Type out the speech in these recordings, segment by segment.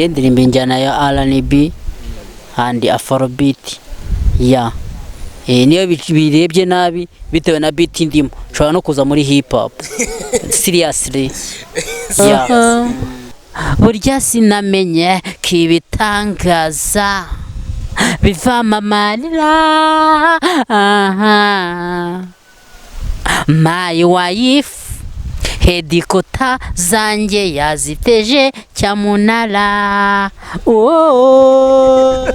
Njye ndirimba injyana ya R&B and Afrobeat. Ya, niyo birebye nabi bitewe na beat ndimo, nshobora no kuza muri hip hop, seriously. Yeah. Burya sinamenye ko ibitangaza bivamo amarira. My wife headquarter zanjye yaziteje cyamunara, oh.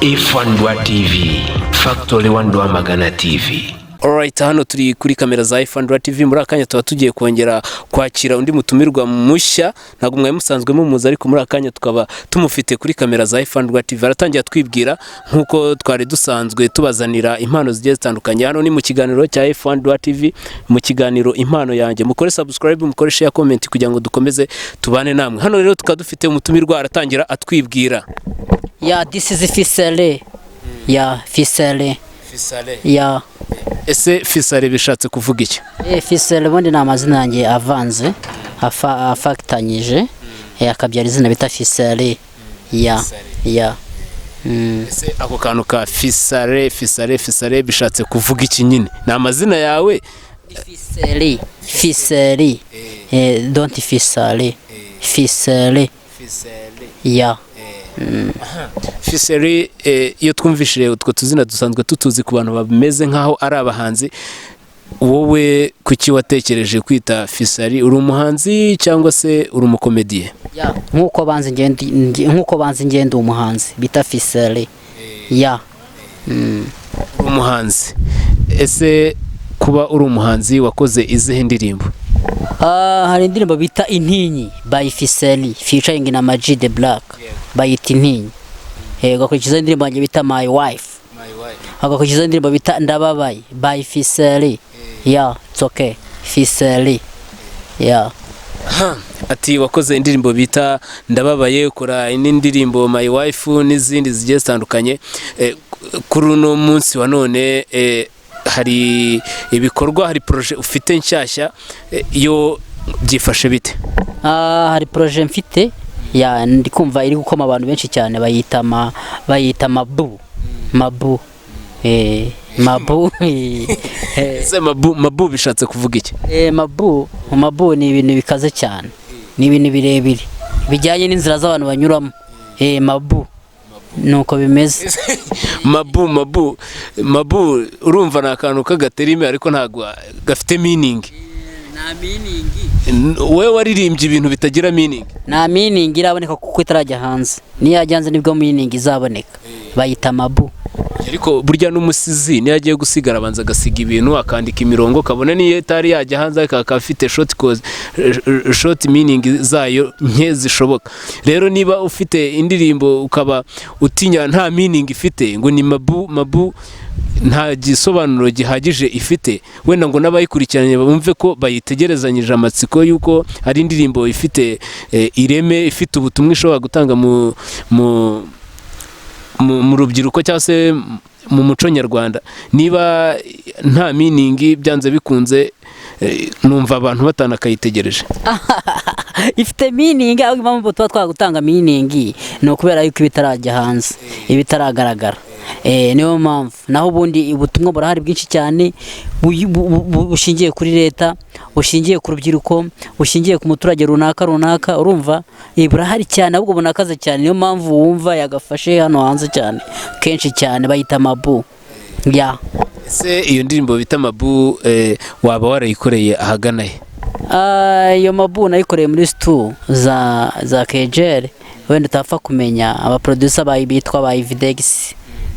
F1 TV, Factory One Rwamagana TV. Alright, hano turi kuri kamera za F1 TV. Muri akanya tuba tugiye kongera kwakira undi mutumirwa mushya. Ntabwo mwari musanzwe mumuzi, ariko muri akanya tukaba tumufite kuri kamera za F1 TV. Aratangira twibwira nk'uko twari dusanzwe tubazanira impano zigiye zitandukanye. Hano ni mu kiganiro cya F1 TV, mu kiganiro Impano Yanjye. Mukore subscribe, mukore share, comment kugira ngo dukomeze tubane namwe. Hano rero tukaba dufite umutumirwa, aratangira atwibwira. Yeah, this is Fisale. Yeah, Fisale. Yeah. Ese Fisale bishatse kuvuga iki? Fisale ubundi ni amazina yanjye avanze, afatanyije, akabyara izina bita Fisale. Yeah. Ese ako kantu ka Fisare, Fisare, Fisare bishatse kuvuga iki nyine? Ni amazina yawe? Fisale, Fisale, don't Fisale, Fisale. Yeah. Fiseri, iyo twumvishije utwo tuzina dusanzwe tutuzi ku bantu bameze nk'aho ari abahanzi. Wowe kuki watekereje kwita Fisari? Uri umuhanzi cyangwa se uri umukomediye? Yeah, nk'uko banzi ngenda umuhanzi bita Fisale. Yeah. Uri umuhanzi. Ese kuba uri umuhanzi, wakoze izihe ndirimbo? Ah, hari indirimbo bita Intinyi by Fiseli featuring na Amag The Black, bayita Intinyi. Ugakurikiza indirimbo yanjye bita My Wife, agakurikiza indirimbo bita Ndababaye by Fiseli. Yeah, it's okay, Fiseli, yeah. Ati wakoze indirimbo bita Ndababaye, ukora indi ndirimbo My Wife n'izindi zigiye zitandukanye. Kuri uno munsi wa none, hari ibikorwa, hari projet ufite nshyashya, yo byifashe bite? Ah, hari projet mfite ya ndi kumva iri gukoma abantu benshi cyane, bayita Mabu, Mabu, Mabu. Ese Mabu, Mabu bishatse kuvuga iki? Mabu, Mabu ni ibintu bikaze cyane, ni ibintu birebire bijyanye n'inzira z'abantu banyuramo. Mabu nuko bimeze. Mabu, Mabu, Mabu, urumva ni akantu k'agaterime ariko ntabwo gafite meaning. Nta meaning. Wowe waririmbye ibintu bitagira meaning. Nta meaning iraboneka kuko itarajya hanze. Niyo yajya hanze nibwo meaning izaboneka. Bayita Mabu. Ariko burya n'umusizi niyo agiye gusigara abanza agasiga ibintu, akandika imirongo, kabone niyo itari yajya hanze, ariko akaba afite short cause, short meaning zayo nke zishoboka. Rero niba ufite indirimbo ukaba utinya nta meaning ifite, ngo ni Mabu, Mabu, nta gisobanuro gihagije ifite, wenda ngo n'abayikurikiranye bumve ko bayitegerezanyije amatsiko y'uko ari indirimbo ifite ireme, ifite ubutumwa ishobora gutanga mu rubyiruko cyangwa se mu muco nyarwanda. Niba nta meaning, byanze bikunze, numva abantu batanakayitegereje. Ifite meaning, ahubwo impamvu tuba twagutanga meaning ni ukubera yuko iba itarajya hanze, iba itaragaragara. Niyo mpamvu. Naho ubundi ubutumwa burahari bwinshi cyane, bushingiye kuri leta, bushingiye ku rubyiruko, bushingiye ku muturage runaka runaka. Urumva, burahari cyane, ahubwo bunakaze cyane. Niyo mpamvu wumva yagafashe hano hanze cyane kenshi cyane, bayita Mabu ya. Ese iyo ndirimbo bita Mabu, waba warayikoreye ahagana he? Ah, iyo Mabu nayikoreye muri stu za Kejere, wenda utapfa kumenya abaproducer bayi bitwa ba Ividex,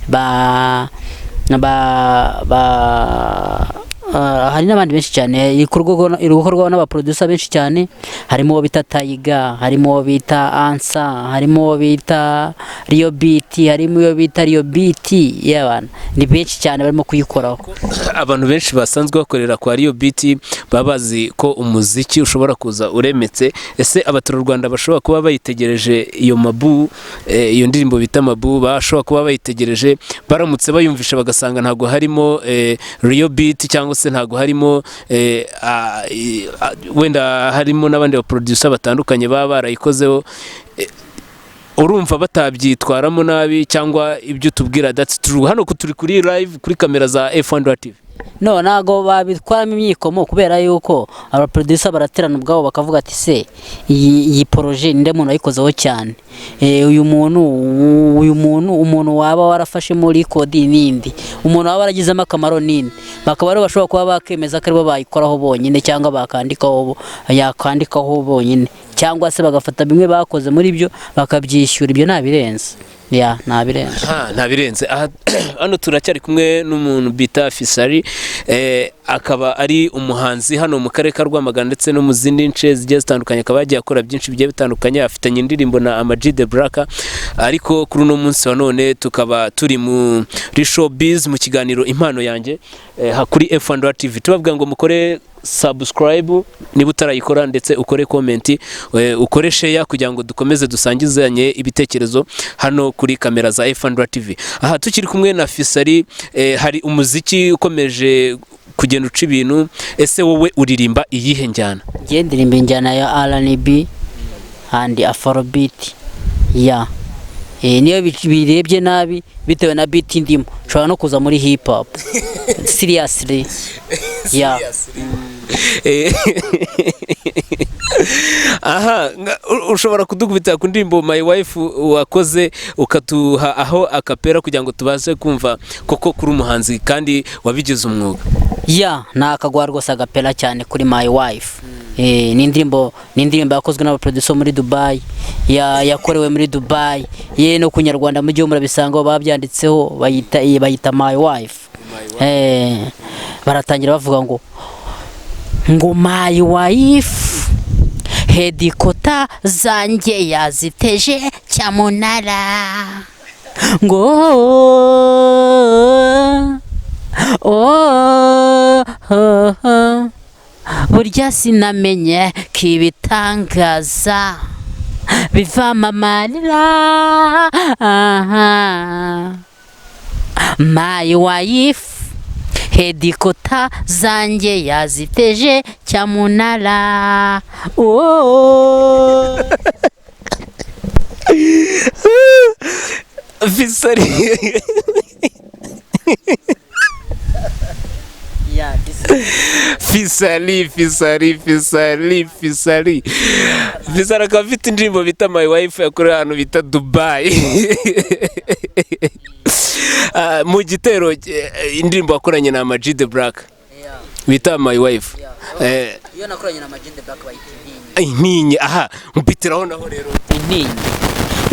ba hari n'abandi benshi cyane. Iri gukorwa n'abaproducer benshi cyane, harimo uwo bita Taiga, harimo uwo bita Ansa, harimo uwo bita Rio Beat, harimo uwo bita Rio Beat. Y'abantu ni benshi cyane barimo kuyikoraho. Abantu benshi basanzwe bakorera kwa Rio Beat baba bazi ko umuziki ushobora kuza uremetse. Ese abaturarwanda bashobora kuba bayitegereje iyo Mabu, iyo ndirimbo bita Mabu, bashobora kuba bayitegereje, baramutse bayumvisha bagasanga ntabwo harimo Rio Beat cyangwa se ntabwo harimo wenda harimo n'abandi ba producer batandukanye baba barayikozeho, urumva batabyitwaramo nabi cyangwa ibyo tubwira that's true? Hano turi kuri live kuri kamera za F1 TV. No, ntago babitwaramo imyikomo, kubera yuko abaproducer baraterana ubwabo bakavuga ati: "Se iyi projet ninde muntu wayikozeho cyane? Uyu muntu, uyu muntu, umuntu waba warafashe muri record nindi, umuntu waba waragizemo akamaro nindi." Bakaba rero bashobora kuba bakemeza ko aribo bayikoraho bonyine, cyangwa bakandikaho yakandikaho bonyine, cyangwa se bagafata bimwe bakoze muri byo bakabyishyura. Ibyo ntabirenze, ya, ntabirenze. Ah, ntabirenze. Aha hano turacyari kumwe n'umuntu bita Fisari, akaba ari umuhanzi hano mu karere ka Rwamagana ndetse no mu zindi nce zigiye zitandukanye, akaba yagiye akora byinshi bigiye bitandukanye. Afitanye indirimbo na Ama G The Black, ariko kuri uno munsi wa none tukaba turi muri showbiz mu kiganiro Impano Yanjye, kuri F1 TV. Tubabwira ngo mukore subscribe niba utarayikora, ndetse ukore comment, ukore share kugira ngo dukomeze dusangizanye ibitekerezo hano kuri kamera za F1 TV. Aha tukiri kumwe na Fisari, hari umuziki ukomeje kugenda uca ibintu. Ese wowe uririmba iyihe njyana? Njye ndirimba injyana ya R&B and Afrobeat, ya. Niyo birebye nabi bitewe na beat ndimo, nshobora no kuza muri hip hop, seriously, ya. Aha ushobora kudukubita ku ndirimbo My Wife wakoze, ukatuha aho acapella kugira ngo tubashe kumva koko kuri umuhanzi kandi wabigize umwuga? Ya, ni akagwa rwose acapella cyane kuri My Wife. Ni indirimbo yakozwe n'abaproducer muri Dubai, ya, yakorewe muri Dubai, ye no ku Nyarwanda mu gihe murabisangaho babyanditseho, bayita My Wife. Baratangira bavuga ngo "My wife headquarter zanjye yaziteje cyamunara", ngo "Oh, oh, oh. Burya sinamenye ko ibitangaza bivamo amarira. My wife headquarter zanjye yaziteje cyamunara, oh." Fisari. Yeah, this Fisari, Fisari, Fisari, Fisari, Fisari akaba afite indirimbo bita My Wife yakorewe ahantu bita Dubai. Ah, mu gitero, indirimbo wakoranye na Ama G The Black bita My Wife. Iyo nakoranye na Ama G The Black bayita Intinyi. Intinyi. Aha mpitiraho naho rero. Intinyi,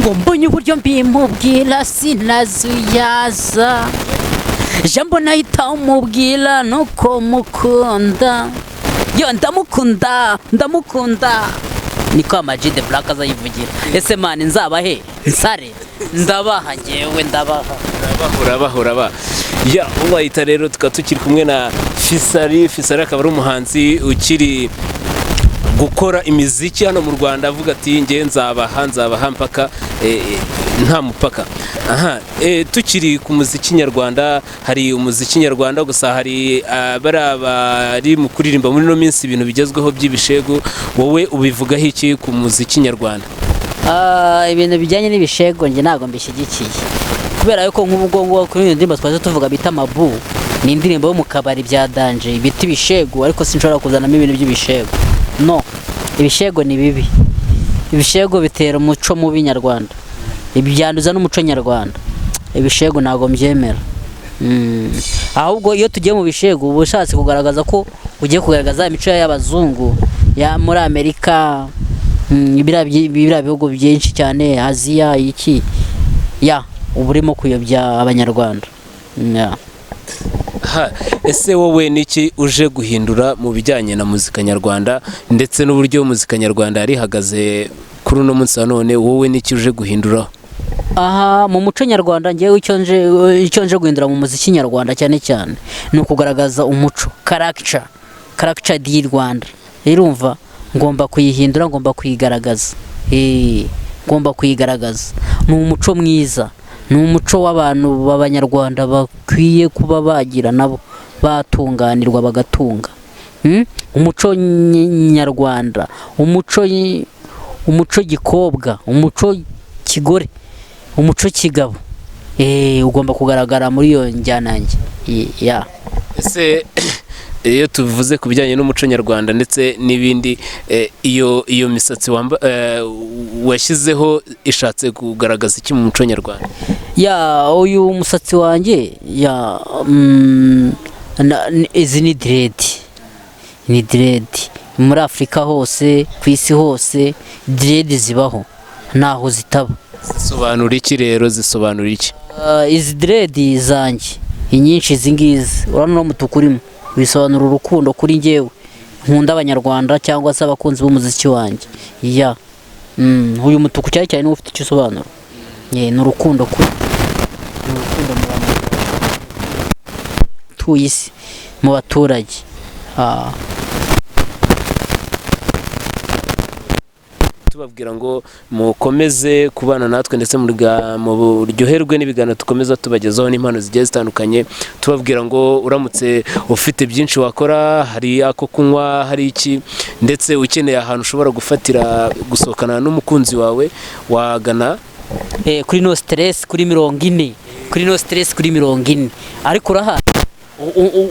ngo mbonye uburyo mbimubwira sinazuyaza, jambo nahita umubwira nuko mukunda, yo ndamukunda, ndamukunda, niko Ama G The Black azayivugira. Ese man, nzabahe nsare? Ndabaha, ngewe ndabaha. Urabaha, urabaha, ya. Wahita rero tukaba tukiri kumwe na Fisari. Fisari akaba ari umuhanzi ukiri gukora imiziki hano mu Rwanda, avuga ati: "Nge nzabaha, nzabaha mpaka nta mupaka." Aha tukiri ku muziki nyarwanda, hari umuziki nyarwanda gusa, hari bariya bari mu kuririmba muri ino minsi ibintu bigezweho by'ibishegu. Wowe ubivugaho iki ku muziki nyarwanda? Ah, ibintu bijyanye n'ibishego njye ntabwo mbishyigikiye, kubera yuko nk'ubu ngubu kuri iyo ndirimbo twaje tuvuga bita Mabu, ni indirimbo yo mu kabari bya danger bita ibishego, ariko sinshobora kuzanamo ibintu by'ibishego. No, ibishego ni bibi, ibishego bitera umuco mubi nyarwanda, ibi byanduza n'umuco nyarwanda. Ibishego ntabwo mbyemera. Ahubwo iyo tugiye mu bishego uba ushatse kugaragaza ko ugiye kugaragaza imico y'abazungu ya muri Amerika, biriya bihugu byinshi cyane, Aziya, iki, ya, uba urimo kuyobya abanyarwanda. Ya. Ha, ese wowe niki uje guhindura mu bijyanye na muzika nyarwanda ndetse n'uburyo muzika nyarwanda yari ihagaze kuri uno munsi wa none? Wowe niki uje guhinduraho? Aha mu muco nyarwanda, ngewe icyo nje guhindura mu muziki nyarwanda cyane cyane ni ukugaragaza umuco, culture di Rwanda. Irumva ngomba kuyihindura, ngomba kuyigaragaza, ngomba kuyigaragaza. Ni umuco mwiza, ni umuco w'abantu b'abanyarwanda bakwiye kuba bagira nabo. Batunganirwa bagatunga. Umuco nyarwanda, umuco gikobwa, umuco kigore, umuco kigabo, ugomba kugaragara muri iyo njyanange ya. Ese iyo tuvuze ku bijyanye n'umuco nyarwanda ndetse n'ibindi, iyo misatsi washyizeho ishatse kugaragaza iki mu muco nyarwanda? Ya, uyu musatsi wanjye ya, izi ni dread, ni dread. Muri Afurika hose, ku isi hose, dread zibaho, ntaho zitaba. Zisobanura iki rero? Zisobanura iki? Izi dread zanjye inyinshi, izi ngizi urabona, uno mutuku urimo bisobanura urukundo kuri njyewe nkunda Abanyarwanda cyangwa se abakunzi b'umuziki wanjye. Ya, uyu mutuku cyane cyane niwo ufite icyo usobanura. Ni urukundo kuri, ni urukundo mu Banyarwanda tuye isi, mu baturage. Tubabwira ngo mukomeze kubana natwe ndetse muryoherwe n'ibiganiro dukomeza tubagezaho n'impano zigiye zitandukanye. Tubabwira ngo uramutse ufite byinshi wakora, hari ako kunywa, hari iki, ndetse ukeneye ahantu ushobora gufatira gusohokana n'umukunzi wawe, wagana Kuri No Stress kuri 40, kuri No Stress kuri 40. Ariko urahari,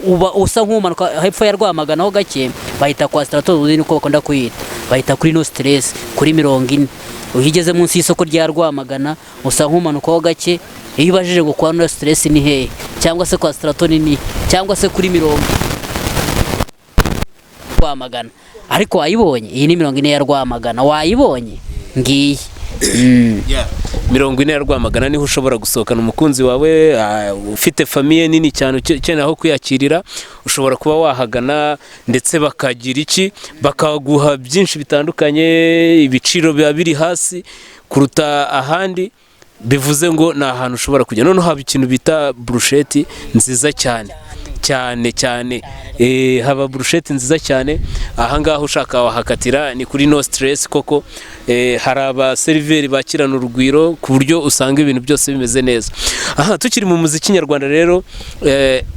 uba usa nk'umanuka hepfo ya Rwamagana ho gake, bahita kwa Stratos, uzi niko bakunda kuyita, bahita kuri No Stress kuri 40. Iyo ugeze munsi y'isoko rya Rwamagana, usa nk'umanuka ho gake, iyo ubajije ngo kwa No Stress ni hehe, cyangwa se kwa Straton ni, cyangwa se kuri mirongo Rwamagana. Ariko wayibonye, iyi ni 40 ya Rwamagana, wayibonye ngiyi. 40 ya Rwamagana niho ushobora gusohokana umukunzi wawe. Ufite famille nini cyane, ukeneye aho kwiyakirira, ushobora kuba wahagana ndetse bakagira iki, bakaguha byinshi bitandukanye. Ibiciro biba biri hasi kuruta ahandi, bivuze ngo ni ahantu ushobora kujya. Noneho haba ikintu bita burusheti nziza cyane cyane cyane. Haba burusheti nziza cyane ahangaha, ushaka wahakatira. Ni kuri No Stress koko. Hari abaseriveri bakirana urugwiro ku buryo usanga ibintu byose bimeze neza. Aha tukiri mu muziki nyarwanda rero,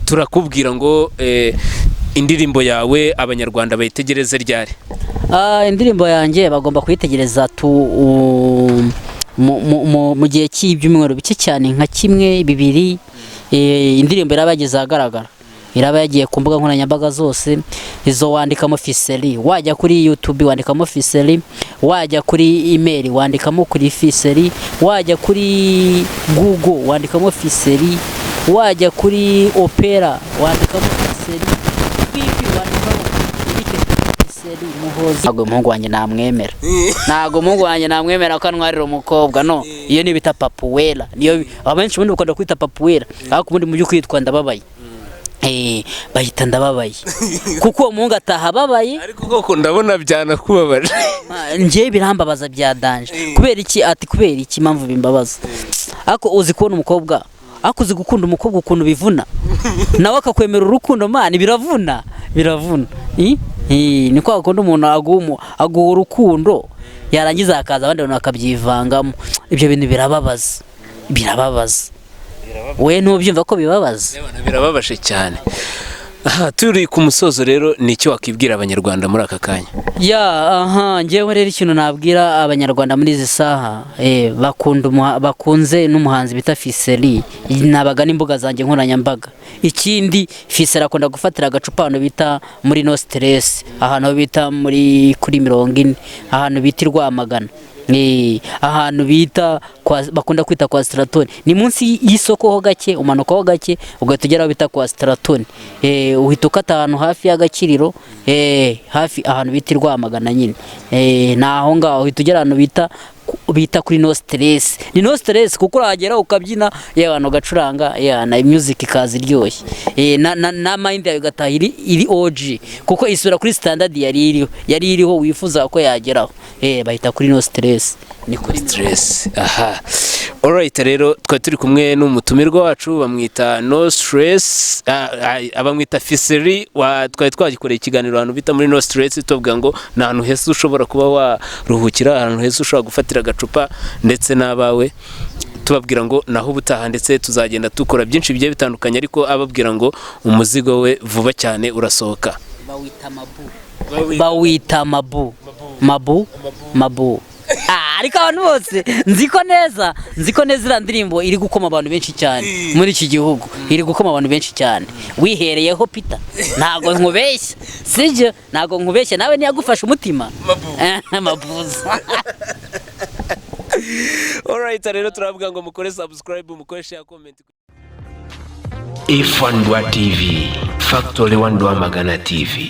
turakubwira ngo indirimbo yawe Abanyarwanda bayitegereze ryari? Indirimbo yanjye bagomba kuyitegereza tu mu gihe cy'ibyumweru bike cyane, nka kimwe, bibiri. Indirimbo iraba yageze ahagaragara, iraba yagiye ku mbuga nkoranyambaga zose. Izo wandikamo Fiseri, wajya kuri YouTube wandikamo Fiseri, wajya kuri email wandikamo kuri Fiseri, wajya kuri Google wandikamo Fiseri, wajya kuri Opera wandikamo Fiseri, Bibi wandikamo Fiseri Muhozi. Ntabwo umuhungu wanjye namwemera, ntabwo umuhungu wanjye namwemera ko antwarira umukobwa. No iyo ni bita papuwera, niyo abenshi ubundi bakunda kwita papuwera, ariko ubundi mu by'ukuri yitwa Ndababaye. Bayita Ndababaye kuko uwo muhungu ataha ababaye. Ariko koko ndabona byanakubabaje. Njyewe birambabaza bya danger. Kubera iki? Ati kubera iki? Impamvu bimbabaza, ariko uzi kubona umukobwa, ariko uzi gukunda umukobwa ukuntu bivuna, nawe akakwemera urukundo, man, biravuna, biravuna. Ni kwa kundi umuntu aguha urukundo, yarangiza hakaza abandi bantu bakabyivangamo. Ibyo bintu birababaza, birababaza. We ntubyumva ko bibabaza? Birababaje cyane. Aha turi ku musozo rero, ni icyo wakibwira Abanyarwanda muri aka kanya? Ya, aha njyewe rero ikintu nabwira Abanyarwanda muri izi saha, bakunda bakunze n'umuhanzi bita Fiseri, nabaga n'imbuga zanjye nkoranyambaga. Ikindi, Fiseri akunda gufatira agacupa ahantu bita muri No Stress, ahantu bita muri kuri 40, ahantu bita i Rwamagana, ahantu bita bakunda kwita kwa Straton. Ni munsi y'isoko ho gake, umanuka ho gake ugahita ugera aho bita kwa Straton. Uhita ukata ahantu hafi y'agakiriro, hafi ahantu bita i Rwamagana nyine. Ni aho ngaho uhita ugera ahantu bita kuri No Stress. Ni No Stress kuko urahagera ukabyina, yewe, abantu ugacuranga, yewe, na music ikaza iryoshye. Na mind yawe igataha iri OG, kuko isubira kuri standard yari iriho wifuza ko yageraho. Bahita kuri No Stress, ni kuri Stress. Aha, alright, rero twari turi kumwe n'umutumirwa wacu, bamwita No Stress, bamwita Fiseri. Twari twagikoreye ikiganiro ahantu bita muri No Stress, tuvuga ngo ni ahantu heza ushobora kuba waruhukira, ahantu heza ushobora gufatira agacupa ndetse n'abawe. Tubabwira ngo naho ubutaha, ndetse tuzagenda dukora byinshi bigiye bitandukanye, ariko ababwira ngo umuzigo we vuba cyane urasohoka. Bawita Mabu, bawita Mabu, Mabu, Mabu. Ariko abantu bose nzi ko neza iriya ndirimbo iri gukoma abantu benshi cyane muri iki gihugu, iri gukoma abantu benshi cyane. Wihereyeho Peter, ntabwo nkubeshya, sibyo? Ntabwo nkubeshya, nawe ntiyagufashe umutima Mabuza. Alright, rero turavuga ngo mukore subscribe, mukore share, comment. F1 TV, Factory 1 Rwamagana TV.